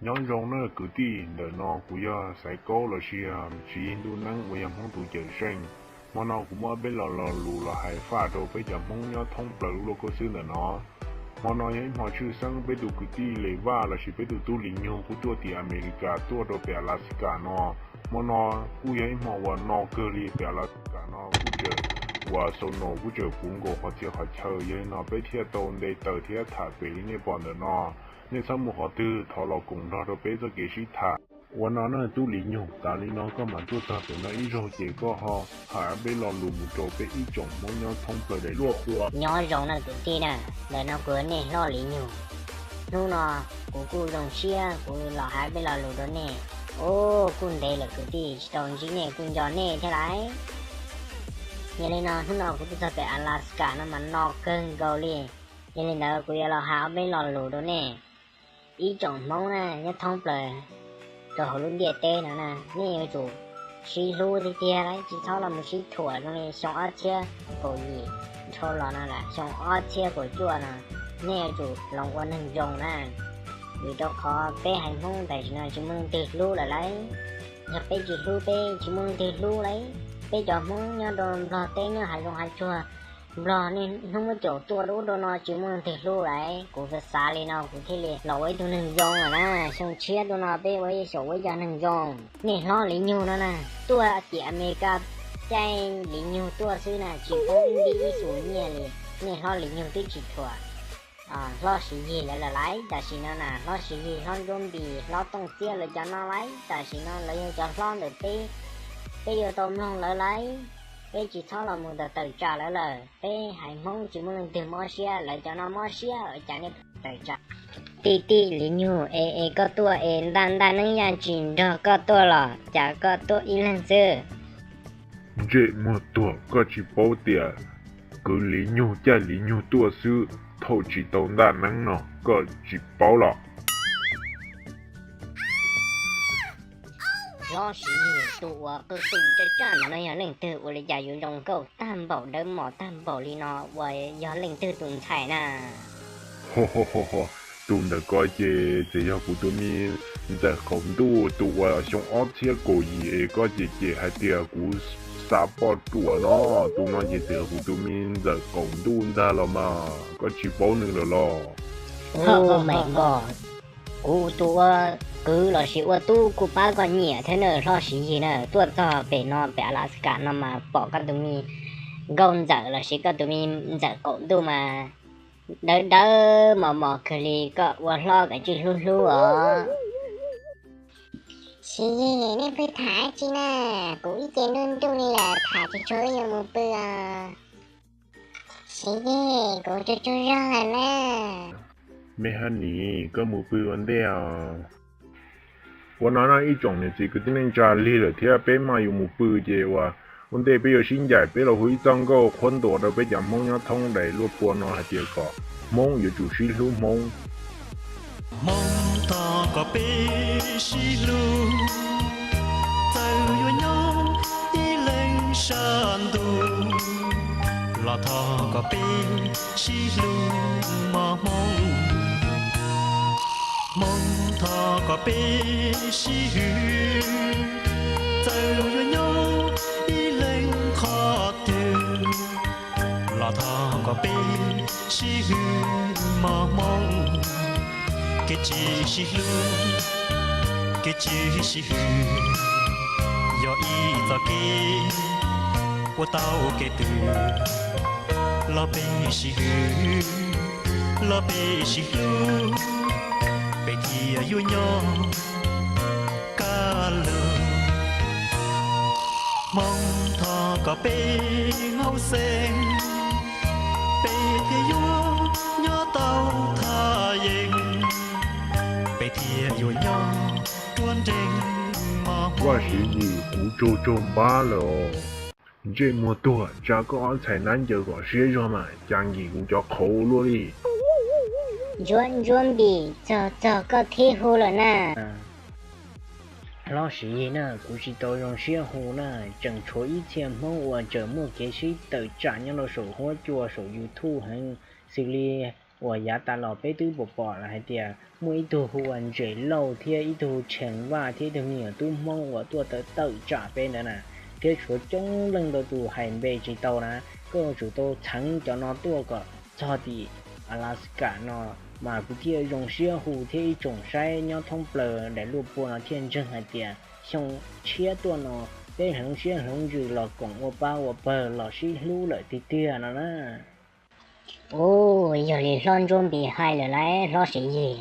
Nyob zoo na kwv tij, ntawm no kuv yog Xaiv Kaub los sis Siv Yig Ntuj Neeb uas yog Hmoob tus cawm seej. Hmo no kuv muab peb lo lus los hais faj rau peb cov Hmoob nyob thoob plaws lub lauj kaub xwb ntawm no. Hmo no yog ib hmo tshwj xeeb peb tus kwv tij Les Vaj los sis peb tus tub Lis Nyug kuj tuaj tim Amelikas tuaj rau pem Alaska no. Hmo no kuj yog ib hmo uas no kawg li, pem Alaska no kuj tseem uas snow kuj tseem puv nkaus qhov txhia qhov chaw, yog li no peb thiaj tau nte taws thiab tham pem li nej pom ntawm no. Nej txhob mus qhov twg, thov los koom nrog rau peb txoj kev sib tham. Ua no na tub Lis Nyug, tas li no koj mam tuaj txog pem no ib zaug ces koj ho hais ob peb lo lus mus rau peb ib tsoom Hmoob nyob thoob plaws daim luaj ua. Nyob zoo na kwv tij na, ntawm no kuv yog nej hlob Lis Nyug. Hnub no kuv kuj zoo siab kuv los hais ob peb lo lus rau nej. Ua kuj ntev lawm kwv tij tsis tau ntsib nej kuj nco nej thiab lauj. Yog li no hnub no kuv tuaj txog pem Alaska no mas no kawg nkaus li. Yog li ntawd kuv yuav los hais ob peb lo lus rau nej. Ib tsoom Hmoob na nyob thoob plaws rau hauv lub ntiaj teb no na, nej yuav tsum sib hlub tiag tiag lauj, tsis txhob los mus sib thuam zoo li xyoo ob txhiab kaum yim dhau los no lawm, xyoo ob txhiab kaum cuaj no, nej yuav tsum los ua neeg zoo na. Vim rau qhov peb haiv Hmoob tam sim no tsis muaj leej twg hlub lawm lauj. Yog peb tsis hlub peb tsis muaj leej twg hlub lauj. Peb cov Hmoob nyob rau Nplog teb nyob hav zoov hav tsuag, Nplog niaj hnub muab caum tuaj rau ub rau no tsis muaj leej twg hlub lauj. Kuv xav li no kuv thiaj li los ua ib tug neeg zoo lawm na. Xyoo tshiab tuaj no peb ua ib xyoos ua ib co neeg zoo. Nej hlob Lis Nyug no na, tuaj tim Amelikas caij Lis Nyug tuaj xwb na tsis poob ib xu nyiaj li. Nej hlob Lis Nyug twb tsis thuam hlob Siv Yig lawv lawm lauj. Tam sim no na hlob Siv Yig, hlob Ntsuab Npis, hlob Tooj Txiab lawv cov no lauj, tam sim no lawv yog cov hlob ntawm peb, peb yuav tau mloog lawv lauj. Peb tsis txhob los mus tawm tawm tsam lawv lawm, peb haiv Hmoob tsis muaj leej twg mob siab, lawv cov no mob siab cas nej tawm tsam. Tij tij Lis Nyug, es es koj tuaj es Ntaj Ntaj Neeb Yaj tsis nrog koj tuaj los cas koj tuaj ib leeg xwb? Ntsej muag tuag, koj tsis paub tias kwv Lis Nyug caij Lis Nyug tuaj xwb, thauj tsis tau Ntaj Neeb no, koj tsis paub los? Hlob Siv Yig, tus uas qw qw tsaj tsaj ntawm no yog leej twg? Ua li cas yuav zoo nkauj tag npaum, dawb mos tag npaum li no, uas yog leej twg tus ntxhais na? Tus ntawm ko ces txawm yog kuv tus me ntxawm qaum ntuj, tus uas xyoo ob txhiab kaum yim es koj cem cem hais tias kuv xa poj ruam no, tus no ces txawm yog kuv tus me ntxawm qaum ntuj ntag los mas, koj tsis paub nws lawm los? Kuv tus ua kwv los sis ua tub kuj pab koj nyiam thiab na hlob Siv Yig na. Tuaj txog pem no pem Alaska no mas pom koj tus me nkauj ntxawm los sis koj tus me ntxawm qaum ntuj mas dawb dawb mos mos kawg li, koj ua hlob kav tsij hlub hlub os. Siv Yig, nej pw tham dab tsi na? Kuv ib ce nruj nruj li lawm, tham tsis tshua yuav mus pw os. Siv Yig, kuv tsaug tsaug zog lawm na. Me Haj Nim, koj mus pw ua ntej os. Ua no no ib tsoom niam txiv kwv tij neej tsa, lig lawm thiab peb maj yuav mus pw ces ua, ua ntej peb yuav sib ncaim peb los hu ib txoj nkauj qhuab ntuas rau peb cov Hmoob nyob thoob daim luaj pua no hais tias kom Hmoob yuav tsum sib hlub Hmoob. Hmoob, thov kom peb sib hlub, txawm yuav nyob ib leeg sab ntuj los thov kom peb sib hlub mos Hmoob. Hmoob, thov kom peb sib hwm, txawm yuav nyob ib leeg qhov twg los thov kom peb sib hwm mos Hmoob. Kev tsis sib hlub, kev tsis sib hwm yog ib txoj kev ua tau kev twg. Los peb sib hwm, los peb sib hlub, peb thiaj yuav nyob kaj lug. Hmoob, thov kom peb hauj xeeb, peb thiaj yuav nyob tau thaj yeeb, peb thiaj yuav nyob ruaj nreeg mos Hmoob. Vaj Siv Yig, kuv tsaug tsaug npab lawm os. Ntsej muag tuag, tsa koj ob ntxhais nab ncaws kom siab zog mas cas nkim kuv cov qhauv luaj li. Ntsuab Ntsuab Npis, txog txog koj thib hu lawm na. Hlob Siv Yig na, kuv tsis tau zoo siab hu na, tseem tshuav ib txhia Hmoob uas tseem muaj kev sib tawm tsam nyob rau saum huab cua saum YouTube heev xws li uas yav tas los peb twb pom pom lawm hais tias muaj ib tug hu ua Ntses Lauj thiab ib tug hu Tsheej Vaj thiab ib tug me nyuam tub Hmoob uas tuaj tawm tawm tsam peb ntawd na, thiab tshuav coob leej ntau tus hais npe tsis tau na. Koj yuav tsum tau txheev cov no tuaj kom txog tim Alaska no, mas kuv thiaj zoo siab hu thiab ib tsoom saib nyob thoob plaws daim luaj pua no thiaj ntseeg hais tias xyoo tshiab tuaj no peb hloov siab hloov ntsws los koom ua pab ua pawg los sib hlub lawm tiag tiag no na. Ub, yog li hlob Ntsuab Npis hais lawm lauj hlob Siv Yis.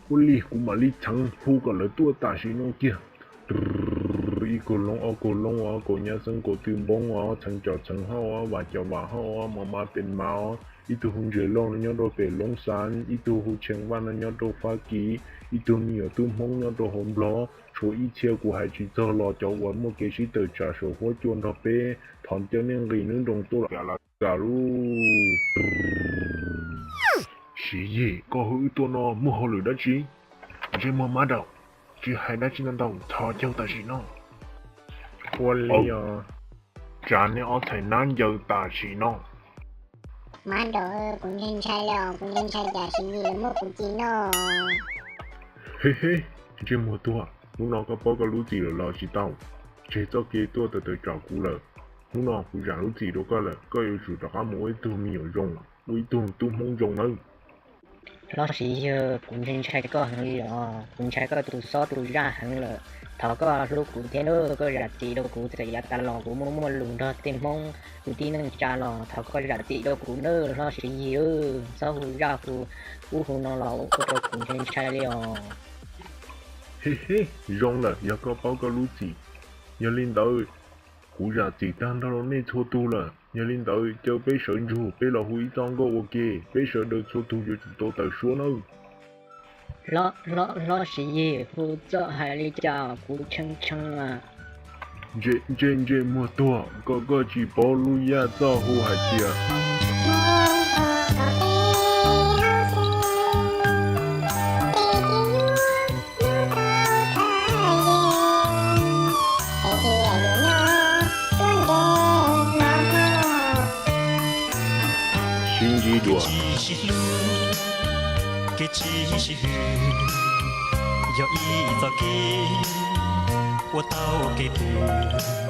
Ua li kuv mam li txheev hu kom lawv tuaj tam sim no kiag. Ib kaug loob ob kaug loob, kaum nyab xeeb kaum twm npoob os, txheev cov txheev hauj, vam cov vam hauj, mos mas pes mas os. Ib tug hu Ntses Lauj no nyob rau pem Loob Xas, ib tug hu Tsheej Vaj no nyob rau Fab Kis, ib tug me nyuam tub Hmoob nyob rau hauv Nplog. Tshuav ib txhia kuv hais tsis txog los cov uas muaj kev sib tawm tsam saum huab cua nrog peb, thov caw nej nqis nruab nroos tuaj Alaska lauj. Siv Yis, koj hu wb tuaj no muaj hauj lwm dab tsi? Ntsej muag mab daum, tsis hais dab tsi ntau ntau, thov caw tam sim no. Ua li os, tsa nej ob txhais nab ncaws tam sim no. Mab daum, kuv ntshai ntshai li os, kuv ntshai ntshai cas Siv Yis muab kuv ci noj. He he, ntsej muag tuag, hnub no koj paub koj lub txim lawm los tsis tau? Tseg txoj kev tuaj tawm tawm tsam kuv lawm. Hnub no kuv zam lub txim rau koj lawm, koj yuav tsum rov qab mus ua ib tug me nyuam zoo, ua ib tug tub Hmoob zoo nawb. Hlob Siv Yis, kuv ntshai ntshai koj heev li os, kuv ntshai koj tus xob tus zaj heev lawm. Thov koj hlub kuv thiab nawb, koj zam txim rau kuv, txawm yav tas los kuv muaj muaj lus nrog tej Hmoob kwv tij neej tsa los thov koj zam txim rau kuv nawb hlob Siv Yis. Txhob hu zaj hu ub hu no los ua rau kuv ntshai ntshai li os. He he, zoo lawm yog koj paub koj lub txim. Yog li ntawd, kuv zam txim tag nrho rau nej txhua tus lawm. Yog li ntawd caw peb sawv ntsug, peb los hu ib txoj nkauj ua ke, peb sawv daws txhua tus yuav tsum tau tawm suab nawb. Hlob, hlob, hlob Siv Yis, hu txoj hais li cas kuv tshee tshee a. Ntsej, ntsej, ntsej muag tuag, koj, koj tsis paub lub yaj txoj hu hais tias sib ntsib dua. Kev tsis sib hlub yog ib txoj kev uas tau kev pw.